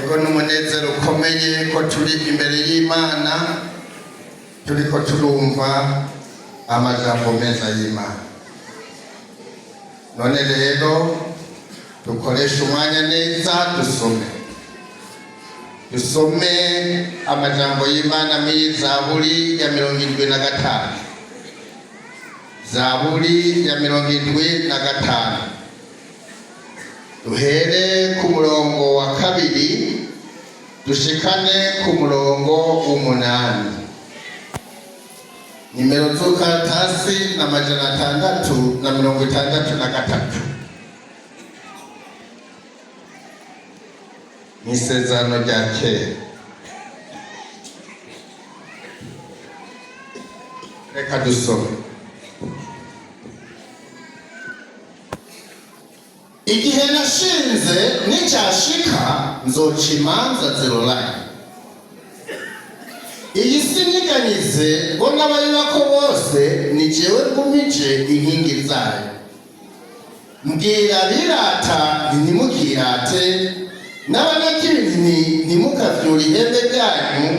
Ego, n'umunezero ukomeye ko turi imbere y'Imana, turiko turumva amajambo meza y'Imana. None rero dukoreshe umwanya neza, dusome amajambo y'Imana muri Zaburi ya 75, Zaburi ya 75, duhere ku murongo wa kabiri dushikane ku murongo w'umunani. Nimero z'ukaratasi na 663 mu Isezerano rya Kera. Reka dusome. Igihe nashinze nicyashika, nzoca imanza ziroranye, iyi si nyiganyize ngo n'abayibako bose, ni jewe ngumije inkingi zayo. Mbwira abirata nti: "Ntimukirate," n'abanyakibi nti: "Ntimukavyure ihembe ryanyu,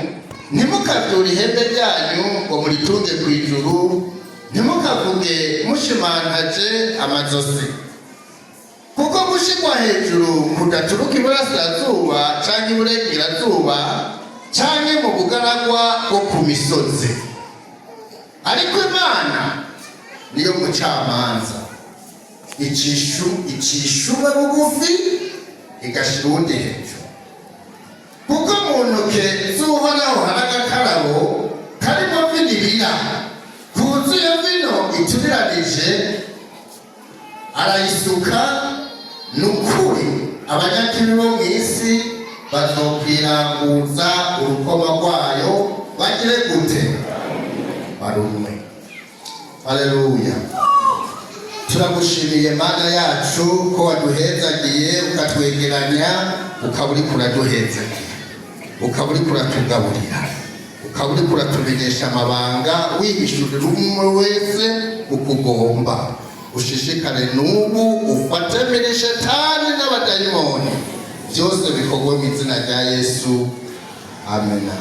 ntimukavyure ihembe ryanyu ngo muritunge ku ijuru, ntimukavuge mushimantaje amazosi, kuko gushirwa hejuru kudaturuka iburasirazuba canke iburengerazuba canke mu bugaragwa bwo ku misozi. Ariko Imana niyo mucamanza, icisha umwe bugufi, igashira uwundi hejuru. Kuko mu ntoke z'Uhoraho hari agakarabo karimo vino ibira, kuzuye vino ituriranije, arayisuka. Ni ukuri abanyakibi bo mu isi bazokwiranguza urukoma rwayo, bagire gute? Barumwe." Haleluya! Turagushimiye Mana yacu ko waduhezagiye, ukatwegeranya, ukaba uriko uraduhezagira, ukaba uriko uratugaburira, ukaba uriko uratumenyesha amabanga, wihishurira umwe wese ukugomba. Ushishikare n'ubu ufate mbere shetani n'abadayimoni. Byose bikorwe mu izina rya Yesu, amena.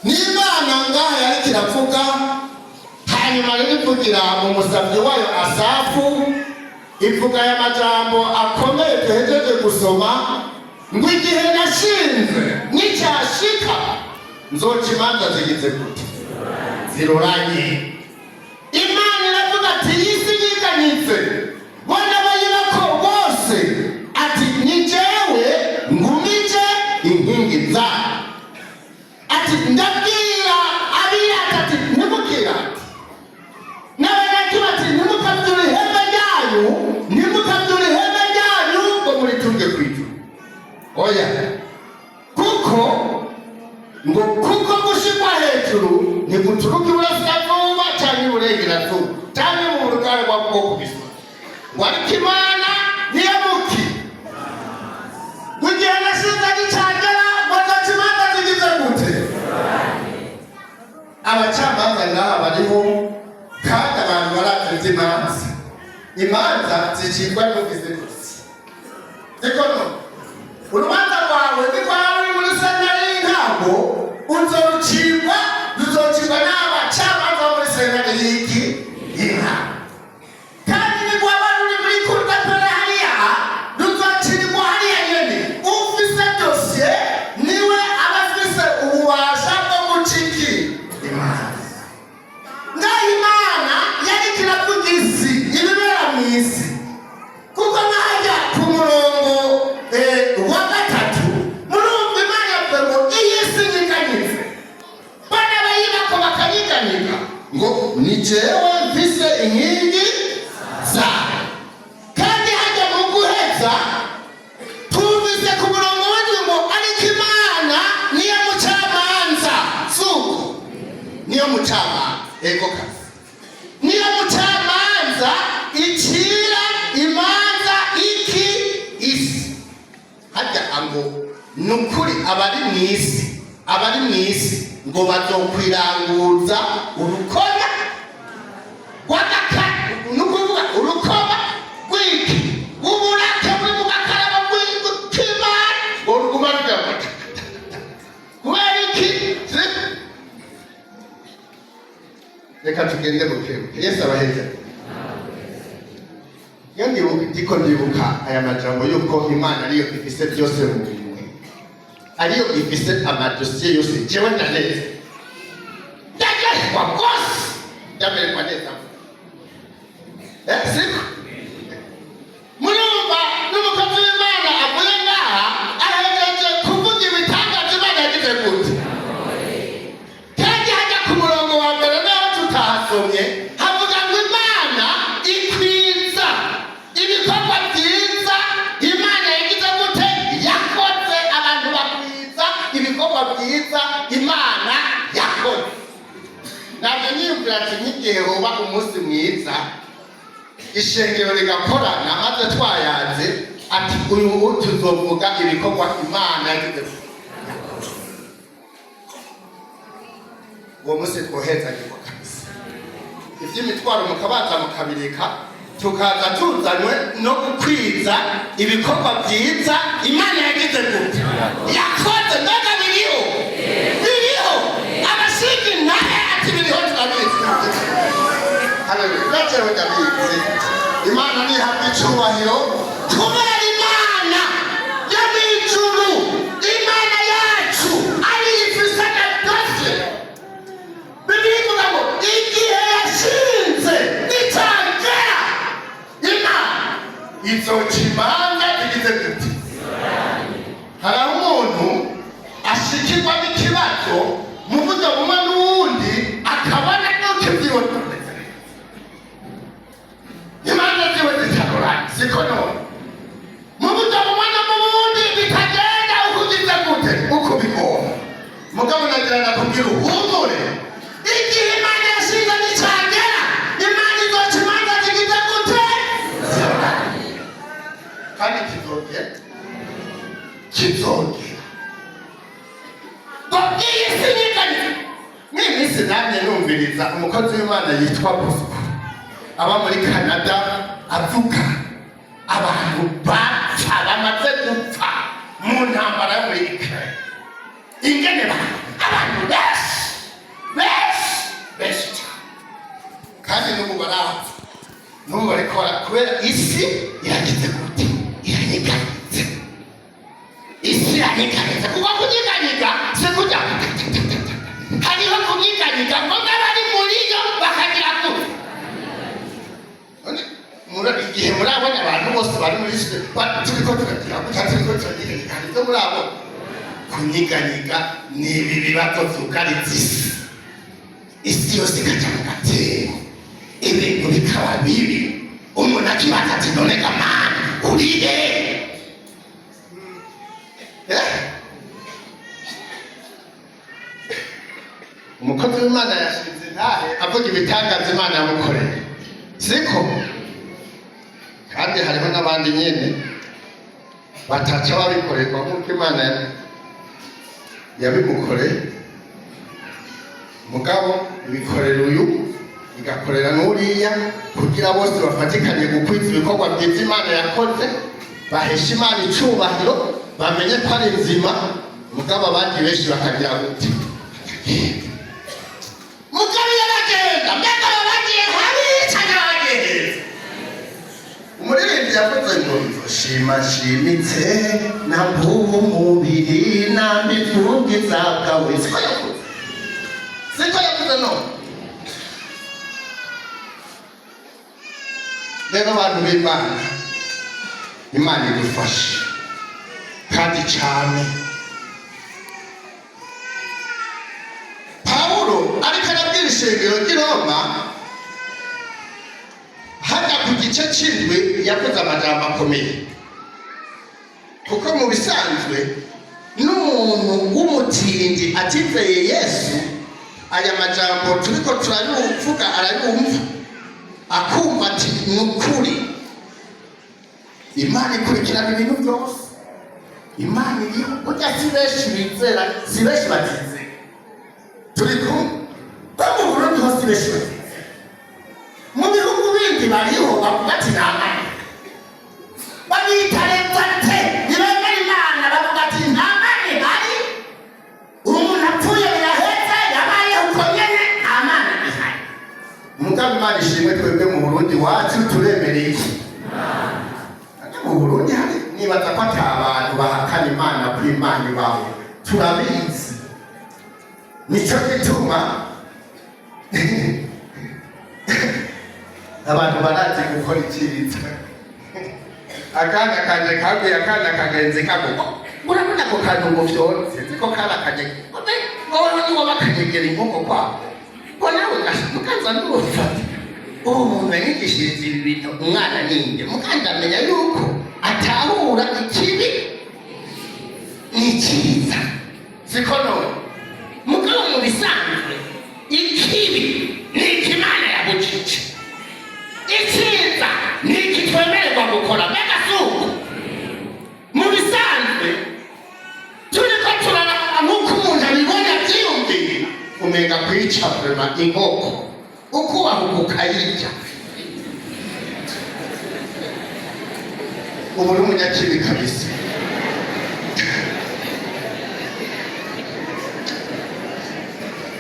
N'Imana ngaha yariko iravuga, hanyuma rero ivugira mu musabyi wayo Asafu, ivuga aya majambo akomeye duhejeje gusoma ngo: "Igihe nashinze nicyashika, nzoca imanza zigize gute? Ziroranye." Imana iravuga ati: "Iyi si yiganyitse bona bayibako bose," ati: "Ni jewe ngumije inkingi zayo." Ati: "Ndabwira abirata," ati: "ntimukirate," n'abanyaki bati: "Ntimukabyure ihembe ryanyu, ntimukabyure ihembe ryanyu ngo muritunge ku ijuru." Oya, kuko ngo kuko gushirwa hejuru ntiguturuka iburasirazuba cyangwa iburengerazuba cyangwa mu bugaragwa bwo ku misozi, ngo ariko Imana niyo muki ngo igihe nashinze gicagera, ngo nzoca imanza zigize gute? Abacamanza ngaha bariho, kandi abantu barazi iby'imanza. Imanza zicibwa n'ufise dosiye, siko? No urubanza rwawe nikwaba ruri muri sentare y'intango, uzorucibwa, ruzocibwa n'abacamanza bo muri sentare y'iki? Y'intango. Kandi nirwaba ruri muri cour d'appel hariya, ruzocirwa hariya nyene. Ufise dosiye niwe aba afise ububasha bwo guca iki? Imanza. Ngaho Imana yariko iravuga isi, ibibera mu isi, kuko nkajya ku murongo wa gatatu, murumva Imana yavuga ngo iyi si nyiganyitse, bana bayibako bakanyiganyika, ngo ni jewe mfise inkingi zayo. Kandi hajya mu guheza twumvise ku murongo w'indwi ngo ariko Imana niyo mucamanza. Suko? Niyo mucamanza, ego kazi, niyo mucamanza, icira imanza iki? Isi. Hajya ngo ni ukuri abari mu isi, abari mu isi ngo bazokwiranguza urukoma rw'agaka, ni ukuvuga urukoma rw'iki? Rw'uburake buri mu gakarabo k'Imana, ngo ruguma. Reka tugende bukebuke. Yesu abaheze. Iyo ndibuka, ndiko ndibuka aya majambo yuko Imana ariyo ifise byose mu minwe, ariyo ifise amadosiye yose, jewe ndaneze, ndaryoherwa rwose, ndamererwa neza. Siko murumva n'umukozi w'Imana avuye ngaha ahejeje kuvuga ibitangaza Imana yagize gute. Kandi hajya ku murongo wa mbere, naho tutahasomye, havuga ngo Imana ikwiza ibikorwa byiza Imana yagize gute? Yakoze. Abantu bakwiza ibikorwa byiza Imana yakoze. Ntabwo niyumvira ati nk'igihe hoba umunsi mwiza, ishengero rigakorana, maze twayanze ati uyu tuzovuga ibikorwa Imana yagize gute. Uwo munsi twohezagirwa kabisa, iby'imitwaro mukabanza mukabireka, tukaza tuzanywe no gukwiza ibikorwa byiza Imana yagize gute? Yakoze. Mbega biriho? Biriho. Abashinga naye ati biriho, turabizi. Haleluya! Najewe ndabizi. Imana nihabwa icubahiro, kubera Imana yo mw'ijuru, Imana yacu ari ifise agatose. Bibiliya ivuga ngo igihe yashinze nicagera, Imana izoca imanza igize gute? Hari aho umuntu ashikirwa n'ikibazo mu buryo bumwe n'uwundi, akabona nuko ibyiwe bimeze neza, imanza ziwe zitaroranye, siko none mu buryo bumwe no mu bundi bitagenda uko ugize gute? Uko ubigomba. Mugabo nagira nakubwira uhumure, igihe Imana yashinze nicagera, Imana izoca imanza zigize gute? Ziroranye. Kandi kizogera, kizogera ngo iyi si nyeganyega. Mw'iyi minsi namye numviriza umukozi w'Imana yitwa Bosco aba muri Canada, avuga abantu bapfa, bamaze gupfa mu ntambara yo muri Ukraine, ingene abantu benshi benshi benshi cyane, kandi n'ubu barapfa, n'ubu bariko kubera isi iragize gute? Iranyeganyetse. Isi iranyeganyetse, kuko kunyeganyega si kujya, hariho kunyeganyega ngo n'abari muri yo bakagira gute? None igihe murabona abantu bose bari muri isi turiko turagira gutya, turiko turanyeganyega, hari ibyo murabona? Kunyeganyega ni ibi bibazo vyugariza isi, isi yose ikaja mu gatebo, ibintu bikaba bibi, umuntu akibaza ati none ga Mana uri he? Eh? Umukozi w'Imana yashinze intahe avuga ibitangaza Imana yamukoreye, siko? Kandi hariho n'abandi nyene bataca babikorerwa nk'uko Imana yabimukoreye, mugabo ibikorera uyu, igakorera n'uriya, kugira bose bafatikanye gukwiza ibikorwa byiza Imana yakoze, bahesha Imana icubahiro, bamenye ko ari nzima. Mugabo abandi benshi bakagira gute? Mugabo iyo bagenda, mbega baba bagiye habi canke baba bagiye heza? Umuririmbyi yavuze ngo nzoshima nshimitse nambuwe umubiri nambivugiza bwawe. Siko yavuze? Siko yavuze? No rero, abantu b'Imana, Imana idufashe kandi cyane. Pawulo ariko arabwira ishengero ry'i Roma hajya ku gice c'indwi, yavuze amajambo akomeye, kuko mu bisanzwe n'umuntu w'umutindi atizeye Yesu, aya majambo turiko turayuvuga arayumva, akumva ati ni ukuri, Imana ikurikirana ibintu byose, Imana iriho. Burya si benshi bizera, si benshi batizera. Turi kumwe ko mu Burundi ho si benshi batizera, mu bihugu bindi bariho bavuga ati nta Mana, babita leta te ntibemera Imana, bavuga ati nta Mana ihari, umuntu apfuye biraheze, yabayeho uko nyene, nta Mana ihari. Imana ishimwe, twebwe mu Burundi wacu turemereye iki? Mu Burundi hari, nibaza ko ata bantu bahakana Imana, ko Imana ibaho, turabizi. Nico gituma abantu barazi gukora icyiza. Akana kanje kaguye, akana kagenzi kagugwa, urabona ako kantu ngo vyonse, nzi ko kari akanyegera, wowe niwo bakanyegera inkoko kwako, ngo nawe mukaza ndumva ubu muntu yanyigishiriza ibi bintu. Umwana ninde mukandamenya yuko atahura ikibi n'icyiza, siko? None mugabo mu bisanzwe ikibi ni ikimana yabujije, icyiza ni iki twemererwa gukora. Mbega si uko? Mu bisanzwe turiko turaraba nk'uko umuntu abibona abyiyumvira, umenga kwica vraiment inkoko ukubahuka ukayirya, ubu uri umunyakibi kabisa.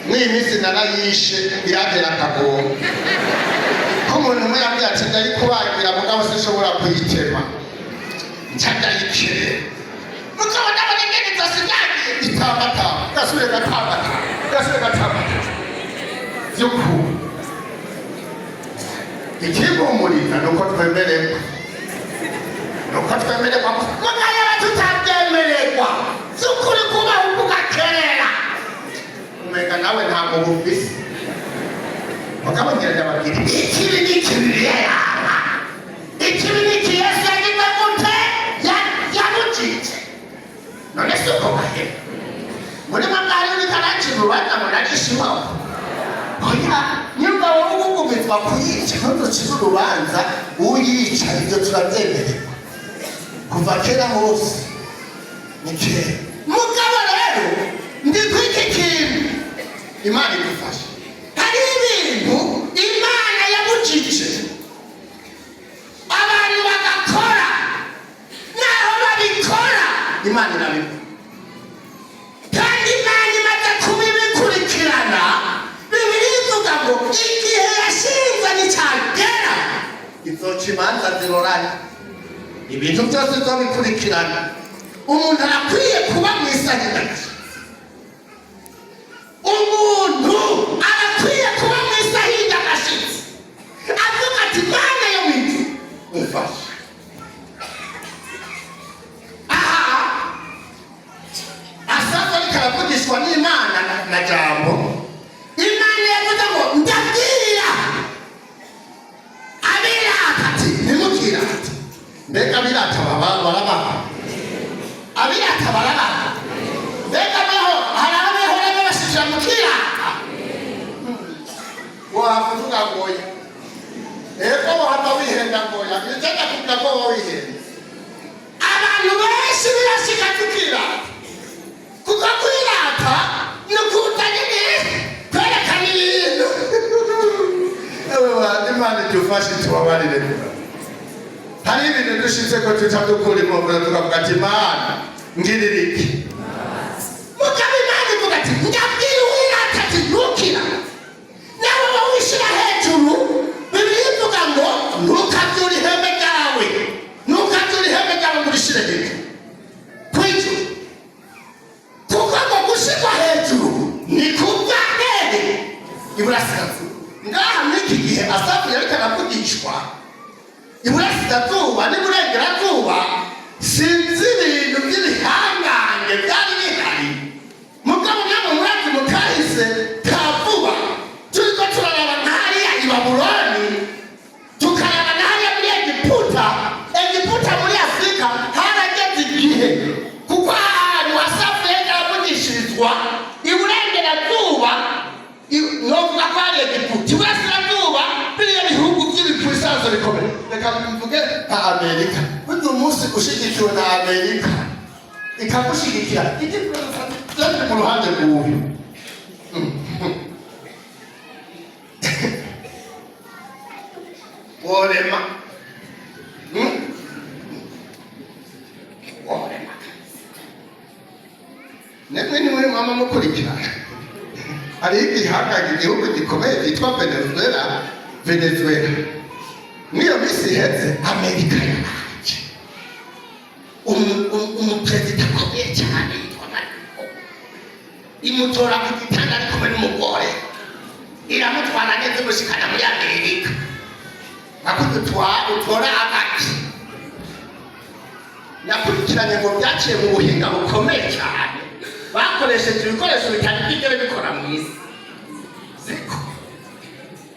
Mw'iyi minsi narayishe, irantera akagongo ko umuntu umwe yambwiye ati: "Ndayikubagira, mugabo sinshobora kuyitema." Nca ndayikerera, mugabo ndabona ingene izosi ryagiye itambatamba, gasubire gatambatamba, gasubire gatambatamba. Vy'ukuri ikiguhumuriza nuko twemererwa, nuko twemererwa. Mugabo tutabyemererwa, vy'ukuri kubaho ugakerera, umenga nawe nta mubu ufise. Mugabo ngira ndababwira, ikibi ni ikibi yanga, ikibi ni iki Yesu yagize gute? Yabujije. None si uko bahera muri mwe mwari uriko arancira urubanza ngo narishe inkoko? Oya, nimba wowe ugugumizwa kuyica, ntuducire urubanza uyica. Ibyo turabyemererwa kuva kera hose, ni kera. Mugabo rero ndi kw'iki kintu, Imana idufashe. Hari ibintu Imana yabujije, abantu bagakora, naho babikora Imana irabikora, kandi Imana imaze kubibikurikirana. Bibiri ivuga ngo igihe yashinze nicyagera izoca imanza ziroranye, ibintu byose izobikurikirana. Umuntu arakwiye kuba mu isahindagasha, umuntu arakwiye kuba mu isahinda agashitsi, avuga ati: "Mana yo mu ijuru, umfashe." Aha Asafu ariko aravugishwa n'Imana na jambo Imana yavuze ngo: "Ndabwira abirata ati ntimukirate." Mbega abirata baba barabaha? Abirata barabaha? Mbega abeho, hari abahora babashishira mu kirata? Wahava uvuga ngoya, ego, wahava wihenda ngoya, nicyo ndakubwira ko wowe wihenda. Abantu benshi birashika tukirata, kuko kwirata ni ukuta nyine kwerekana ibintu. Ewe wa Imana idufashe, tubabarire. Hari ibintu dushitse ko tuca dukura impapuro, tukavuga ati: "Imana, ngirira iki?" Mugabo Imana ivuga ati: "Ndabwira uwirata ati ntukirate, nawe wowe wishyira hejuru." Bibiliya ivuga ngo ntukabyure ihembe ryawe, ntukabyure ihembe ryawe ngo urishyire hejuru kwijuru, kuko ngo gushyirwa hejuru ni kuva hehe? Iburasirazuba. Ngaha muri iki gihe Asafu yariko aravugishwa, iburasirazuba n'iburengerazuba sinzi ibintu by'ibihangange byari bihari. Mugabo namwe murazi mu kahise ka vuba, turiko turaraba nk'hariya i Babuloni, tukaraba n'hariya muri Egiputa. Egiputa muri Afurika harageze igihe, kuko ahantu Asafu yariko aravugishirizwa iburengerazuba, novuga ko hari Egiputa, iburasirazuba biriya bihugu by'ibipuissance bikomeye. Reka mvuge nka Amerika. Burya umunsi ushigikiwe na Amerika, ikagushigikira, byari mu ruhande rw'uyu worema. Worema nimwe nimwe mwama mukurikirana. Hariho igihangange, igihugu gikomeye cyitwa Venezuela. Venezuela. Niyo minsi iheze Amerika yaraje, umuperezida akomeye cyane yitwa Maduro, imutora ku gitanda ari kumwe n'umugore, iramutwara neza, imushikana muri Amerika. Akudutwara utora agati. Nakurikiranye ngo byaciye mu buhinga bukomeye cyane, bakoresheje ibikoresho bitari bwigere bikora mu isi. Siko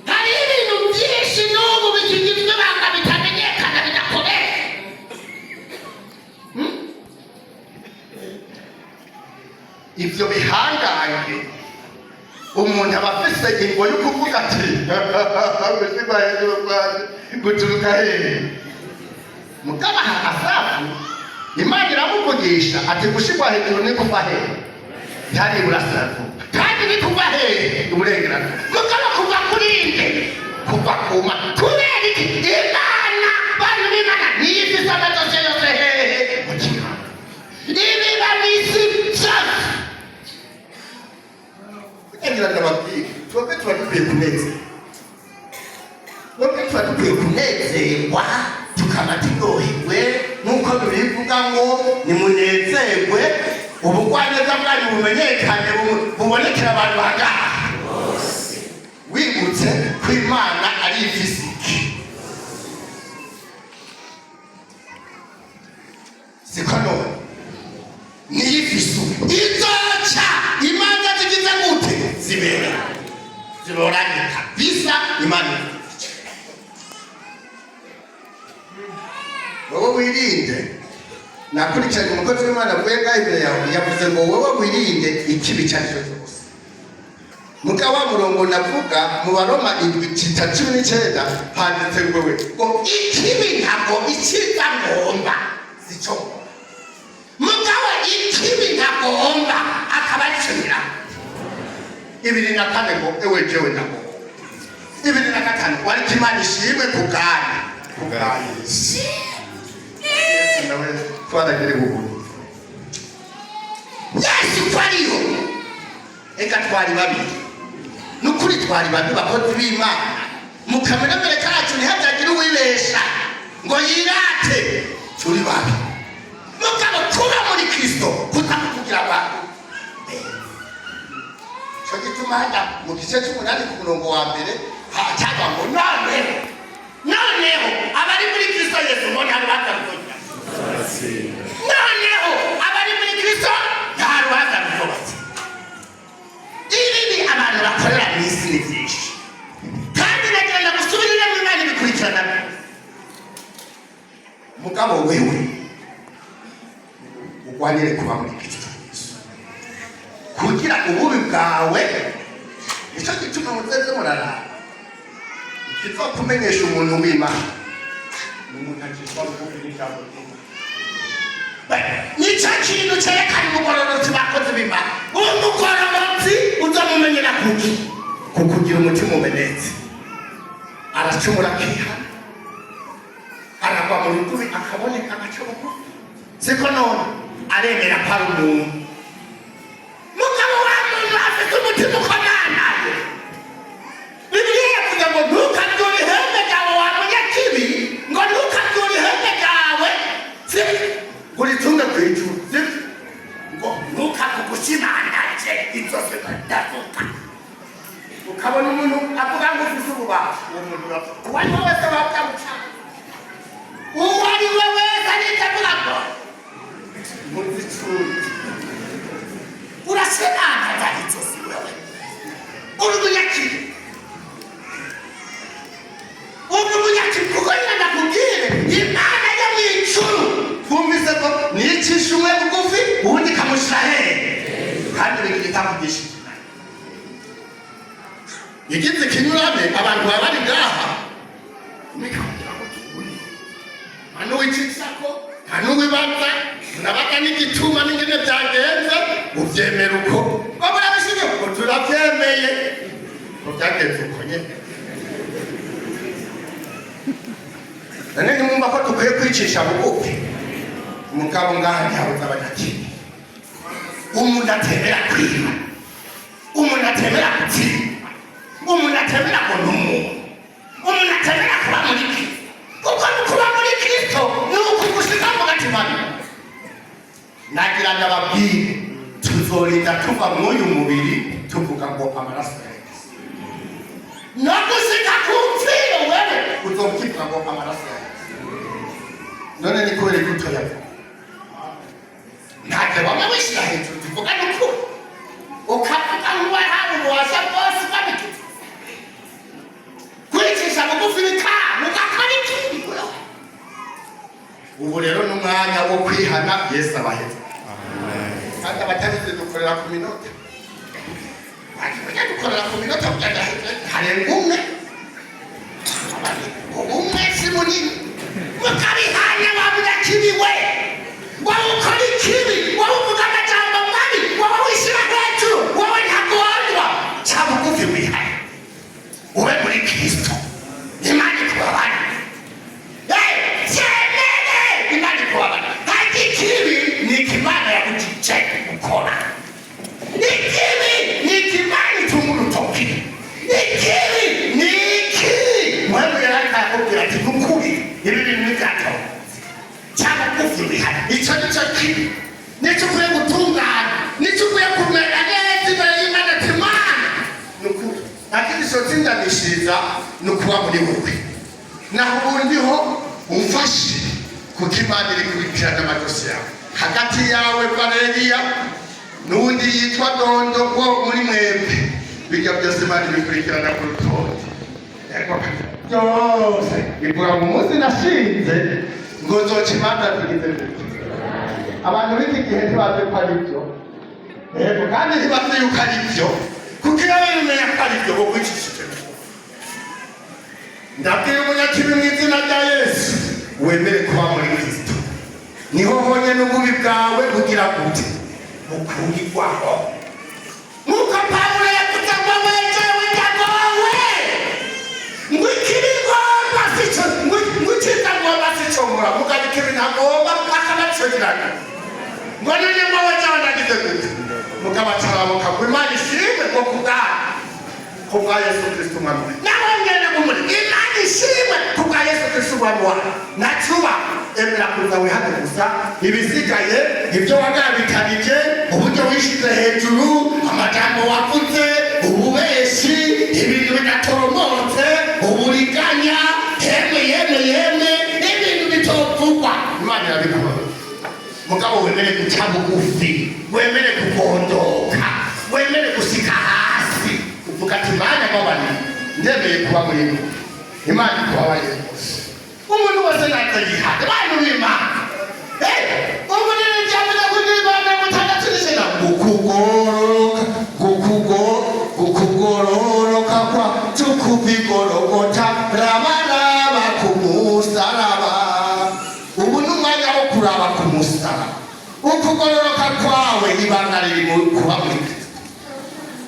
hari ibintu byinshi n'ubu bikigizwe ibanga, bitamenyekana, bidakomeye. Ivyo bihangange, umuntu aba afise ingo yo kuvuga ati: "Gushirwa hejuru kwanjye guturuka hehe?" Mugabo aha Asafu, Imana iramuvugisha ati: "Gushirwa hejuru ni kuva hehe? Ntihari iburasirazuba, kandi ni kuva hehe? Iburengerazuba. Mugabo kuva kuri nde? Kuva kuma." Kubera iki? Imana, bantu b'Imana, niyo ifise amadosiye yose hehe? Mu kiganza. Ibiba mw'isi vyose kugira ndababwire, twebwe tuba dukwiye kunezerwa, twebwe tuba dukwiye kunezerwa, tukaba turyohewe nk'uko bibivuga ngo: "Nimunezerwe, ubugwaneza bwanyu bumenyekane, bubonekera abantu bangaha." Wibutse ko Imana ari ifisiki, siko? None niyo ifise ubu izoca imanza zigize gute? Zibera ziroranye kabisa. Imana ifise, wowe wirinde. Nakurikiranye umukozi w'Imana avuye ngaho imbere yawe, yavuze ngo: "Wowe wirinde ikibi icyo ari cyo cyose." Muga wa murongo navuga mu Baroma 7:19, handitse ngo we ngo ikibi ntabwo, icyiza ngomba sico ngomba, mugabo ikibi ntagomba akaba aricyo nyiraho. 24 ngo: "Ewe jewe ndagomba." 25 ngo: "Ariko Imana ishimwe ku bwa Yesu." Yesu nawe twaragiriwe ubuntu. Yesu ko ariho. Eka twari babiri, nukuri twari babi, bakozi b'Imana. Mu kameremere kacu, ntihazagire uwibesha ngo yirate, turi babi. Mugabo kuba muri Kristo kutakukugira abantu. Cyo gituma hajya mu gice cy'umunani ku murongo wa mbere hacagwa ngo: "Noneho, noneho abari muri Kristo Yesu ngo nta rubanza ruzogira." Noneho abari muri Kristo nta rubanza ruzobatse. Ibibi abantu bakorera mu isi ni byinshi, kandi nagira ngo gusubiriremo, Imana ibikurikirana. Mugabo wewe ugwanire kuba muri Kristo Yesu kugira ububi bwawe. Nicyo gituma muzeze muraraba, ikizokumenyesha umuntu w'Imana ni umuntu acishwa bugufi n'ijambo ry'Imana. Nicyo kintu cyerekana umugororotsi. Bakozi b'Imana, umugororotsi uzamumenyera kuki? Ku kugira umutima umenetse. Aracumura akihana, aragwa mu rudubi akaboneka, agaca bugufi, siko? None aremera ko ari umuntu. Mugabo wa muntu afite umutima ukomanaye, Bibiliya yavuze ngo: "Ntukabyure ihembe ryawe, wa munyakibi," ngo: "Ntukabyure ihembe ryawe, sibyo? Ngo uritunge ku ijuru, sibyo? Ngo ntukakugushimanaje inzozi." Ndavuga, ukabona umuntu avuga ngo ufise ububasha, uwo muntu urapfa. Uwo ari we wese wabyamucana, uwo ari we wese arica avuga ngo muzicuri, urashimangaza inzozi. Wewe uri umunyakibi, uri umunyakibi, kuko nyina ndakubwire, Imana yo mu ijuru twumvise ko niyicisha umwe bugufi, ubundi ikamushyira hehe? Kandi bigira itakugishije igize ikinyurane. Abantu baba bari ngaha, nikakugira ngo tuguye, nta n'uwicishako, nta n'uwibaza, nabaga n'igituma n'ingene byagenze, uvyemera uko ngo murabishimye, ngo turavyemeye, ngo byagenze uko nyene. None nimwumva ko dukwiye kwicisha bugufi? Umugabo ngaha ntihabuze abanyakibi. Umuntu atemera kwiba, umuntu atemera gutsindwa, umuntu atemera ngo ni umuntu. Nagira ndababwire, tuzorinda tuva mw'uyu mubiri tuvuga ngo amaraso ya Yesu, no gushika ku mfiro wewe uzokivuga ngo amaraso ya Yesu. None ni kubera ko utoyavuga? Ntacyo bamwe wishyira hejuru, tuvuga n'ukuri, ukavuga nk'uwahawe ububasha bwose bwabigize. Kwicisha bugufi bikanga, ugakora ikindi. Ubu rero n'umwanya wo kwihana. Yesu abaheza. Kandi abatabizi, dukorera ku minota. Bajya dukorera ku minota kugira harenga umwe, umwe si munini. Mukabihanya. Wavuga kibi we, wowe ukora ikibi, wowe uvuga amajambo mabi, wowe wishyira hejuru, wowe ntagondwa, ca bugufi wihane, ube muri Kristo. Imana ikubabarire. Cyemere, Imana ikubabarire. Ntabwo ikibi ni ikimana yakugije gukora. Ikibi ni ikimana itunga urutoki. Ikibi ni iki? Mwene yari akakubwira ati: "Nukuri ibi bintu ntibyatowe." Cyangwa bugufi wihane, icyo nicyo kibi. Nicyo ukwiye gutungana, nicyo ukwiye kumera neza imbere y'Imana, ati: "Imana, ni ukuri nta kindi sotsindanishiriza, ni ukuba muri wowe." Naho ubundi ho umfashe, kuko Imana iri kurikirana amadosiye yawe hagati yawe Valeriya n'uwundi yitwa Dondo wo muri mwebwe. Bijya byose Imana ibikurikirana ku rutonde. Yego, byose bivuga mu munsi nashinze ngo nzoca imanza zigize gutya. Abantu b'iki gihe ntibazi ko ari byo. Yego, kandi ntibazi yuko ari byo, kuko iyo bimenya ko ari byo bokwicishije. Ndabwira umunyakibi mu izina rya Yesu, wemere kuba muri Kristo. Niho honyine ububi bwawe bugira gute? Bukurirwaho. Nk'uko Pawulo yavuze ngo: "Wejewe ndagowe, ngo ikibi ngomba sico, ngo icyiza ngomba sico nkora, mugabo ikibi ntagomba akaba arico kirana." Ngo none ngo wejewe ndagize gute? Mugabo acarabuka ngo: "Imana ishimwe ngo kubwayo, kubwa Yesu Kristo umwami wawe." Nawe ngene kumuri, Imana ishimwe kubwa Yesu Kristo umwami wawe. Nacuba emera kuza wihane gusa. Ibisigaye, ibyo wagabikanije, uburyo wishize hejuru, amajambo wavuze, ububeshi, ibintu bidatoromotse, uburiganya, yemwe yemwe yemwe, ibintu bitovugwa, Imana irabikora. Mugabo wemere guca bugufi, wemere kugondoka, wemere gusika hasi, uvuga ati: "Imana mbabarira, ndemeye kuba muri mwe." Imana ikubabarire rwose. Umuntu wese naza yihane, bantu b'Imana. Ubu rero byavuze ko indirimbo ya 69, gukugororoka kwa tukubigorogota, rabaraba ku musaraba. Ubu ni umwanya wo kuraba ku musaraba. Ukugororoka kwawe, ibanga riri mu kuba muri Kristo.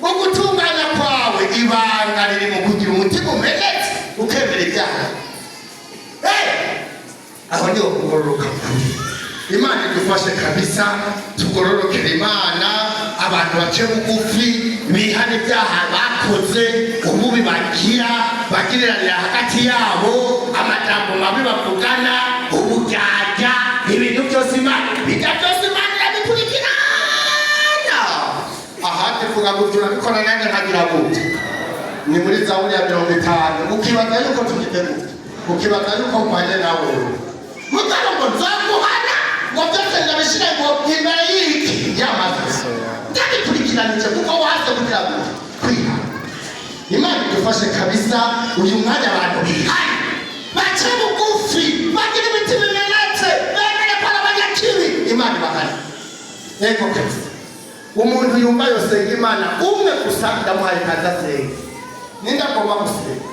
Ugutunganya kwawe, ibanga riri mu kugira umutima umenetse, ukemera ibyaha. Aho niho kugororoka kuri. Imana idufashe kabisa, tugororokere Imana. Abantu bace bugufi, bihana ibyaha bakoze, ububi bagira bagiriranira hagati yabo, amajambo mabi bavugana, uburyarya, ibintu byose. Imana bijya byose, Imana irabikurikirana. Ahandi vuga gutyo, urabikora, nanjye nkagira gutya. Ni muri Zaburi ya 50. Ukibaza yuko tugize gutya, ukibaza yuko mpanye nawe, mugabo ngo nzaguhana, ngo byose ndabishire ngo imbere y'iki y'amaso, ndabikurikiranije, kuko waze kugira gutya kwihana. Imana idufashe kabisa. Uyu mwanya abantu bihane, bace bugufi, bagira imitima imenetse, bemere ko ari abanyakibi. Imana ibahane. Yego kabisa. Umuntu yumva yosenga Imana umwe gusa, ndamuhaye kaza asenga. Ninde agomba gusenga?